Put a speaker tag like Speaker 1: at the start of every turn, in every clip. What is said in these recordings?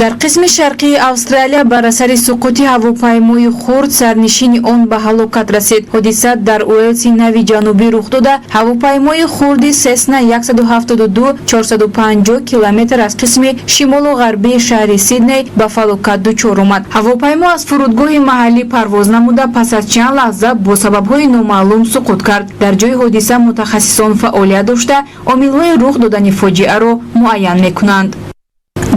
Speaker 1: Дар қисми шарқии Австралия бар асари суқути ҳавопаймои хурд сарнишини он ба ҳалокат расид. Ҳодиса дар Уэлси Нави Ҷанубӣ рух дода, ҳавопаймои хурди Сесна 172 450 километр аз қисми шимолу ғарбии шаҳри Сидней ба фалокат дучор омад. Ҳавопаймо аз фурудгоҳи маҳаллӣ парвоз намуда, пас аз чанд лаҳза бо сабабҳои номаълум суқут кард. Дар ҷои ҳодиса мутахассисон фаъолият дошта, омилҳои рух додани фоҷиаро муайян мекунанд.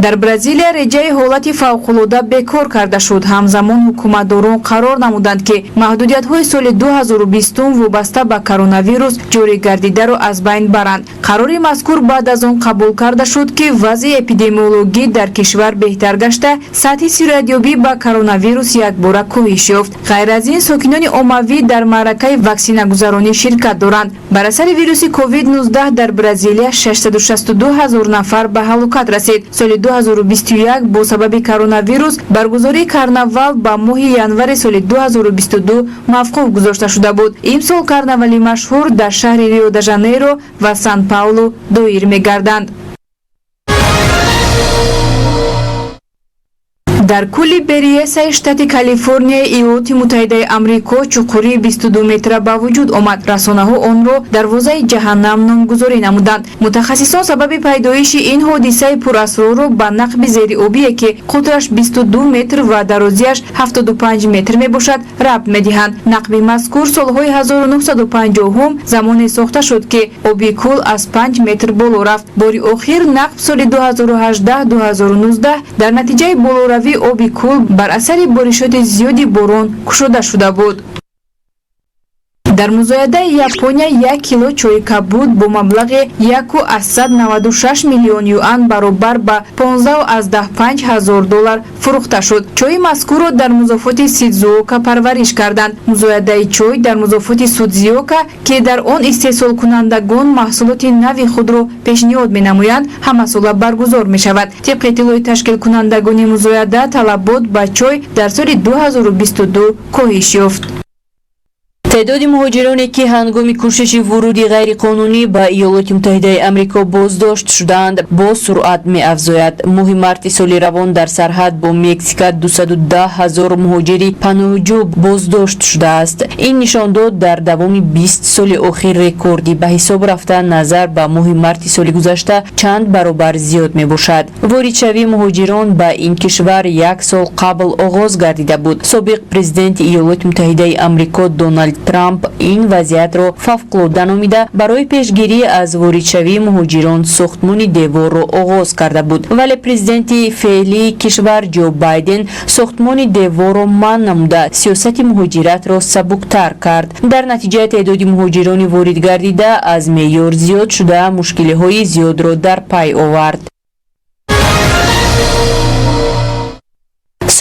Speaker 1: Дар Бразилия реҷаи ҳолати фавқулода бекор карда шуд. Ҳамзамон ҳукуматдорон қарор намуданд, ки маҳдудиятҳои соли 2020 вобаста ба коронавирус ҷорӣ гардидаро аз байн баранд. Қарори мазкур баъд аз он қабул карда шуд, ки вазъи эпидемиологӣ дар кишвар беҳтар гашта, сатҳи сироятёбӣ ба коронавирус якбора коҳиш ёфт. Ғайр аз ин, сокинони оммавӣ дар маъракаи ваксинагузаронӣ ширкат доранд. Бар асари вируси COVID-19 дар Бразилия 662 ҳазор нафар ба ҳалокат расид. Соли 2021 бо сабаби коронавирус баргузории карнавал ба моҳи январи соли 2022 мавқуф гузошта шуда буд. Имсол карнавали машҳур дар шаҳри Рио де Жанейро ва Сан Паулу доир мегарданд. Дар кӯли Бериесаи штати Калифорнияи Иёлоти Муттаҳидаи Амрико чуқурии 22 метра ба вуҷуд омад. Расонаҳо онро дарвозаи ҷаҳаннам номгузорӣ намуданд. Мутахассисон сабаби пайдоиши ин ҳодисаи пурасрорро ба нақби зериобие, ки қутраш 22 метр ва дарозиаш 75 метр мебошад, рабт медиҳанд. Нақби мазкур солҳои 1950 замоне сохта шуд, ки оби кӯл аз 5 метр боло рафт. Бори охир нақб соли 2018-2019 дар натиҷаи болоравии оби кӯл бар асари боришоти зиёди борон кушода шуда буд. Дар музоядаи Япония як кило чойи кабуд бо маблағи 1,96 миллион юан, баробар ба 15,5 ҳазор доллар, фурӯхта шуд. Чойи мазкурро дар музофоти Сидзуока парвариш карданд. Музоядаи чой дар музофоти Судзиока, ки дар он истеҳсолкунандагон маҳсулоти нави худро пешниҳод менамоянд, ҳамасола баргузор мешавад. Тибқи иттилои ташкилкунандагони музояда, талабот ба чой дар соли 2022 коҳиш ёфт.
Speaker 2: Теъдоди муҳоҷироне, ки ҳангоми кӯшиши вуруди ғайриқонунӣ ба Иёлоти Муттаҳидаи Амрико боздошт шудаанд, бо суръат меафзояд. Моҳи марти соли равон дар сарҳад бо Мексика 210 ҳазор муҳоҷири паноҳҷӯ боздошт шудааст. Ин нишондод дар давоми 20 соли охир рекордӣ ба ҳисоб рафта, назар ба моҳи марти соли гузашта чанд баробар зиёд мебошад. Воридшавии муҳоҷирон ба ин кишвар як сол қабл оғоз гардида буд. Собиқ президенти Иёлоти Муттаҳидаи Амрико Доналд Трамп ин вазъиятро фавқулода номида, барои пешгирӣ аз воридшавии муҳоҷирон сохтмони деворро оғоз карда буд. Вале президенти феълии кишвар Ҷо Байден сохтмони деворро манъ намуда, сиёсати муҳоҷиратро сабуктар кард. Дар натиҷа теъдоди муҳоҷирони воридгардида аз меъёр зиёд шуда, мушкилиҳои зиёдро дар пай овард.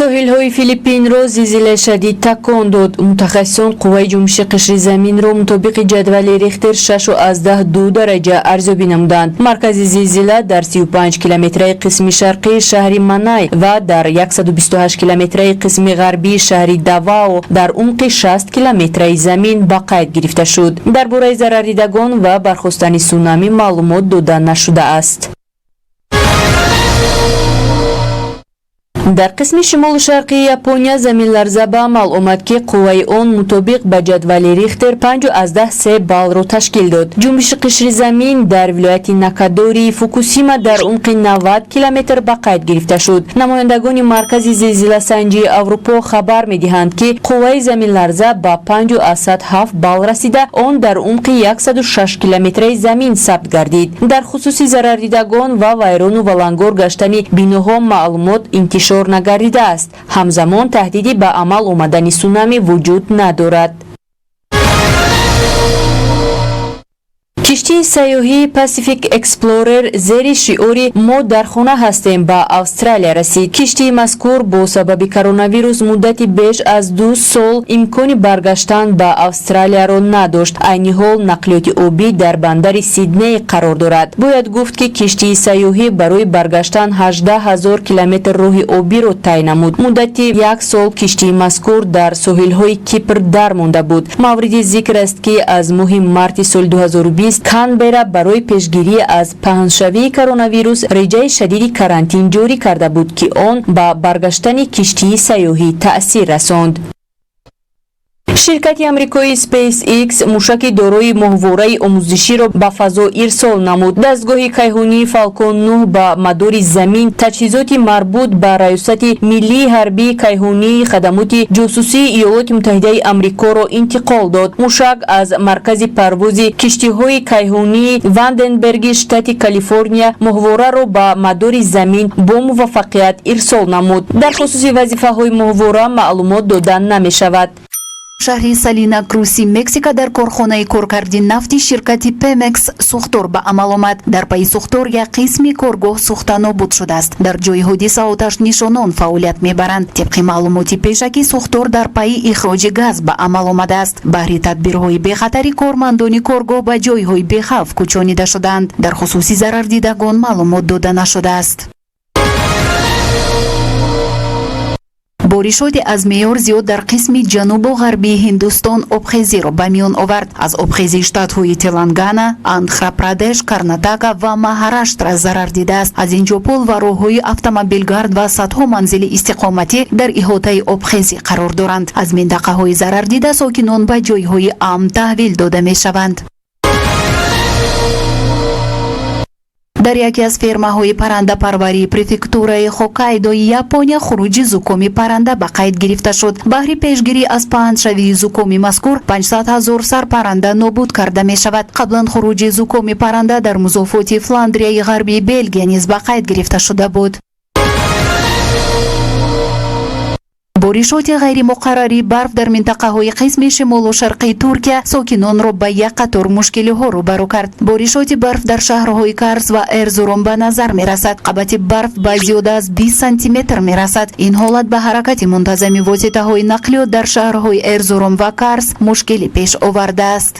Speaker 2: Соҳилҳои Филиппинро зилзилаи шадид такон дод. Мутахассисон қувваи ҷунбиши қишри заминро мутобиқи ҷадвали Рихтер 6,2 дараҷа арзёбӣ намуданд. Маркази зилзила дар 35 километраи қисми шарқии шаҳри Манай ва дар 128 километраи қисми ғарбии шаҳри Давао дар умқи 60 километраи замин ба қайд гирифта шуд. Дар бораи зарардидагон ва бархостани сунами маълумот дода нашудааст. Дар қисми шимолу шарқии Япония заминларза ба амал омад, ки қувваи он мутобиқ ба ҷадвали Рихтер 5,3 баллро ташкил дод. Ҷунбиши қишри замин дар вилояти Накадории Фукусима дар умқи 90 километр ба қайд гирифта шуд. Намояндагони Маркази зилзиласанҷии Аврупо хабар медиҳанд, ки қувваи заминларза ба 5,7 балл расида, он дар умқи 106 километраи замин сабт гардид. Дар хусуси зарардидагон ва вайрону валангор гаштани биноҳо маълумот интишор нагардидааст. Ҳамзамон таҳдиди ба амал омадани сунами вуҷуд надорад. Киштии сайёҳии Pacific Explorer зери шиори «Мо дар хона ҳастем» ба Австралия расид. Киштии мазкур бо сабаби коронавирус муддати беш аз 2 сол имкони баргаштан ба Австралияро надошт. Айни ҳол нақлиёти обӣ дар бандари Сидней қарор дорад. Бояд гуфт, ки киштии сайёҳӣ барои баргаштан 18 ҳазор километр роҳи обиро тай намуд. Муддати як сол киштии мазкур дар соҳилҳои Кипр дар монда буд. Мавриди зикр аст, ки аз моҳи марти соли 2020 20 Канберра барои пешгирӣ аз паҳншавии коронавирус реҷаи шадиди карантин ҷорӣ карда буд, ки он ба баргаштани киштии сайёҳӣ таъсир расонд. Ширкати амрикоии SpaceX мушаки дорои моҳвораи омӯзиширо ба фазо ирсол намуд. Дастгоҳи кайҳонии Falcon 9 ба мадори Замин таҷҳизоти марбут ба Раёсати миллии ҳарбии кайҳонии хадамоти ҷосусии Иёлоти Муттаҳидаи Амрикоро интиқол дод. Мушак аз маркази парвози киштиҳои кайҳонии Ванденберги штати Калифорния моҳвораро ба мадори Замин бо муваффақият ирсол намуд. Дар хусуси вазифаҳои моҳвора маълумот дода намешавад.
Speaker 3: Шаҳри Салина Круси Мексика дар корхонаи коркарди нафти ширкати Пемекс сӯхтор ба амал омад. Дар пайи сӯхтор як қисми коргоҳ сӯхта нобуд шудааст. Дар ҷои ҳодиса оташнишонон фаъолият мебаранд. Тибқи маълумоти пешакӣ, сӯхтор дар пайи ихроҷи газ ба амал омадааст. Баҳри тадбирҳои бехатарӣ кормандони коргоҳ ба ҷойҳои бехавф кӯчонида шуданд. Дар хусуси зарардидагон маълумот дода нашудааст. Боришоти аз меъёр зиёд дар қисми ҷанубу ғарбии Ҳиндустон обхезиро ба миён овард. Аз обхезии штатҳои Телангана, Андхра Прадеш, Карнатака ва Маҳараштра зарар дидааст. Аз ин ҷо пул ва роҳҳои автомобилгард ва садҳо манзили истиқоматӣ дар иҳотаи обхезӣ қарор доранд. Аз минтақаҳои зарардида сокинон ба ҷойҳои амн таҳвил дода мешаванд. Дар яке аз фермаҳои паррандапарварии префектураи Хоккайдои Япония хуруҷи зукоми парранда ба қайд гирифта шуд. Баҳри пешгирӣ аз паҳншавии зукоми мазкур 500 ҳазор сар парранда нобуд карда мешавад. Қаблан хуруҷи зукоми парранда дар музофоти Фландрияи Ғарбии Белгия низ ба қайд гирифта шуда буд. Боришоти ғайримуқаррарии барф дар минтақаҳои қисми шимолу шарқии Туркия сокинонро ба як қатор мушкилиҳо рӯбарӯ кард. Боришоти барф дар шаҳрҳои Карс ва Эрзурум ба назар мерасад. Қабати барф ба зиёда аз 20 сантиметр мерасад. Ин ҳолат ба ҳаракати мунтазами воситаҳои нақлиёт дар шаҳрҳои Эрзурум ва Карс мушкилӣ пеш овардааст.